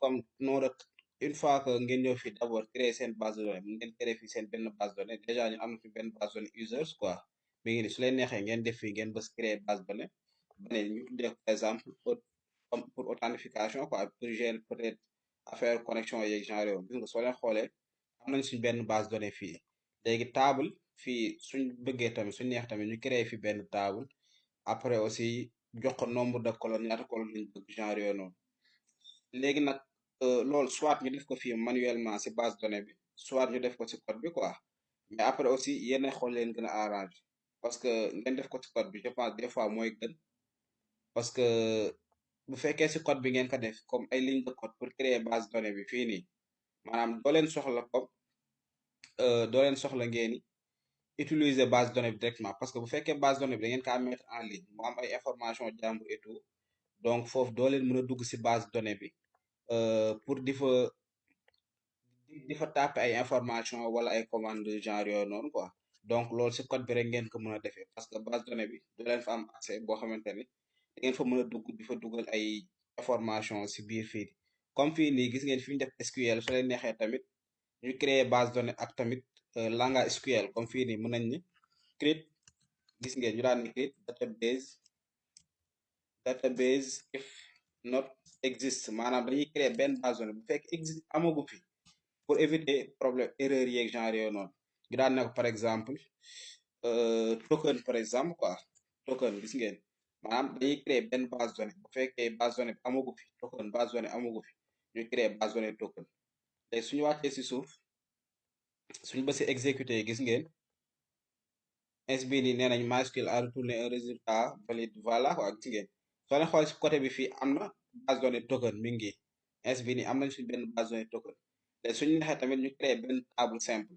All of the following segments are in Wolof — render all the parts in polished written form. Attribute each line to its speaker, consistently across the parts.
Speaker 1: comme nom de une fois que ngeen ñëw fii d'abord créer seen base de données ngeen créer fii seen benn base de données déjà ñu am na fi benn base de données users quoi mi ngi ni su leen neexee ngeen def fii ngeen bës créer base de données beneen ñu tuddee par exemple comme pour authentification quoi pour gérer peut-être affaire connexion yeeg genre yooyu gis nga soo leen xoolee am nañ suñ benn base de données fii léegi table fii suñ bëggee tamit suñ neex tamit ñu créer fi benn table après aussi jox ko nombre de colonnes ñaata colonnes lañ bëgg genre yooyu noonu léegi nag loolu soit ñu def ko fii manuellement si base de données bi soit ñu def ko si code bi quoi mais après aussi yéen xool leen gën a arrange parce que ngeen def ko si code bi je pense des fois mooy gën parce que bu fekkee si code bi ngeen ko def comme ay ligne de code pour créer base de données bi fii nii maanaam doo leen soxla comme doo leen soxla ngeen utiliser base de données bi directement parce que bu fekkee base de données bi da ngeen kaa mettre en ligne mu am ay information jàmbur et tout donc foofu doo leen mën a dugg si base de données bi pour di fa taper ay information wala ay commande genre yooyu noonu quoi donc loolu si code bi rek ngeen ko mën a defee parce que base de données bi doo leen fa am accès boo xamante ni da ngeen fa mën a dugg di fa dugal ay information si biir fii comme fii nii gis ngeen fi ñu def SQL su leen neexee tamit ñu créer base de données ak tamit langage SQL comme fii nii mën nañ ni create gis ngeen ñu daan ni create database if not exist maanaam dañuy créer benn base de données bu fekk existe amagu fi pour éviter problème erreur yeeg genre yooyu noonu ñu daan ne ko par exemple token par exemple quoi token gis ngeen maanaam dañuy créer benn base de données bu fekkee base de données bi amagu fi token base de données amagu fi ñu créer base de données token léegi suñu wàccee si suuf suñu ba si exécuté gis ngeen ins bii nii nee nañ MySQL a retourné un résultat valide voilà quoi gis ngeen soo leen xool si côté bi fii am na base de données token mi ngi ins bii nii am nañ suñ benn base de données token léegi suñu neexee tamit ñu créer benn table simple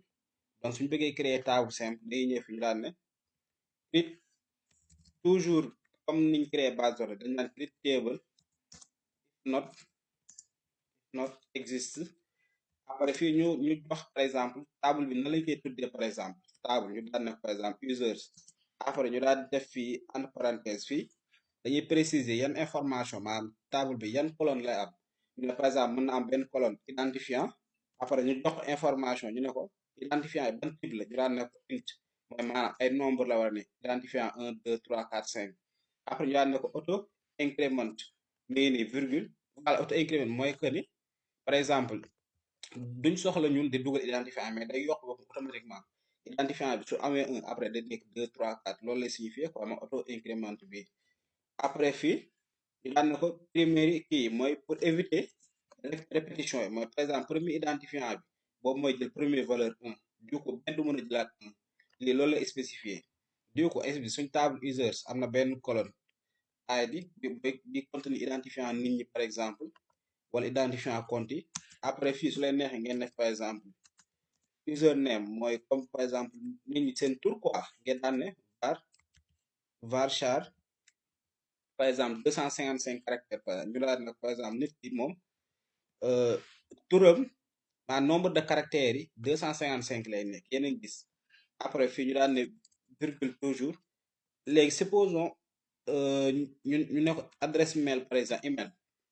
Speaker 1: donc suñu bëggee créer table simple day ñëw fi ñu daan ne create toujours comme niñ créer base de données dañ naan create table not exist après fii ñu wax par exemple table bi na lañ koy tuddee par exemple table ñu daan ne par exemple users après ñu daal def fii entre parenthèse fii dañuy préciser yan information maanaam table bi yan colonne lay am ñu ne par exemple mën na am benn colonne identifiant après ñu jox information ñu ne ko identifiant yi ban type la ñu daan ne ko int mooy maanaam ay nombre la war a ne identifiant 1 2 3 4 5 après ñu daan ne ko auto increment mii ni virgule voilà auto increment mooy que ni par exemple duñ soxla ñun di dugal identifiant mais day yokk boppam automatiquement identifiant bi su amee 1 après day nekk 2 3 4 loolu lay signifier quoi ma auto increment bi après fii ñu daan ne ko première kii mooy pour éviter répétition yi mooy par exemple premier identifiant bi boobu mooy jël première valeur 1 du ko benn du mën a jëlaat 1 lii loolu la spécifié du ko bi suñ table users am na benn colonne id bi contenu identifiant nit ñi par exemple wala identifiant compte yi après fii su leen neexee ngeen def par exemple username mooy comme par exemple nit ñi seen tur quoi ngeen daan ne varchar par exemple 255 caractères par exemple ñu daal nag par exemple nit ki moom turam maanaam nombre de caractères yi 255 lay nekk yéen a ngi gis après fii ñu daan ne virgule toujours léegi supposons ñu ne ko adresse mail par exemple email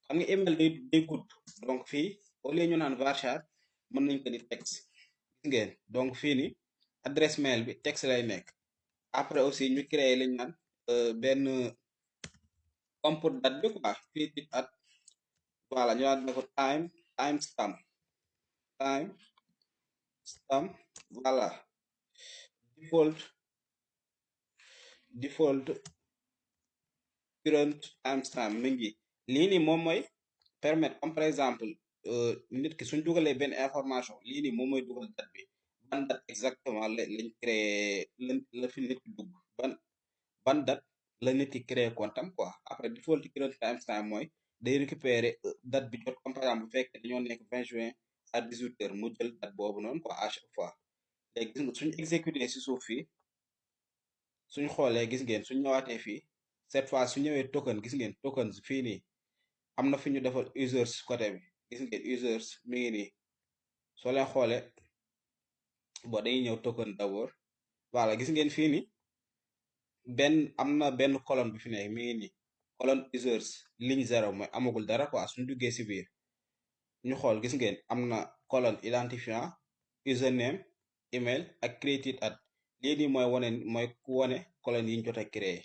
Speaker 1: xam nga email day gudd donc fii au lieu ñu naan varchar mën nañ ko ni texte gis ngeen donc fii ni adresse mail bi texte lay nekk après aussi ñu créer lañ naan benn comme pour date bi quoi create at voilà ñu naan ne ko time stamp voilà default current timestamp mi ngi lii nii moom mooy permettre comme par exemple nit ki suñ dugalee benn information lii nii moom mooy dugal date bi ban date exactement lañ créé la fi nit ki dugg ban date la nit ki créé compte am quoi après default current timestamp mooy day récupérer date bi jot comme par exemple bu fekkee dañoo nekk 20 juin à 18 heures mu jël date boobu noonu quoi à chaque fois léegi gis nga suñu exécuté si suuf fii suñ xoolee gis ngeen suñ ñëwaatee fii cette fois su ñëwee token gis ngeen tokens fii nii am na fi ñu defal users côté bi gis ngeen users mi ngi nii soo leen xoolee bon dañuy ñëw token d'abord voilà gis ngeen fii nii am na benn colonne bi fi nekk mi ngi nii colonne users ligne 0 mooy amagul dara quoi suñ duggee si biir ñu xool gis ngeen am na colonne identifiant username email ak created at lii nii mooy wane mooy ku wane colonne yi ñu jot a créé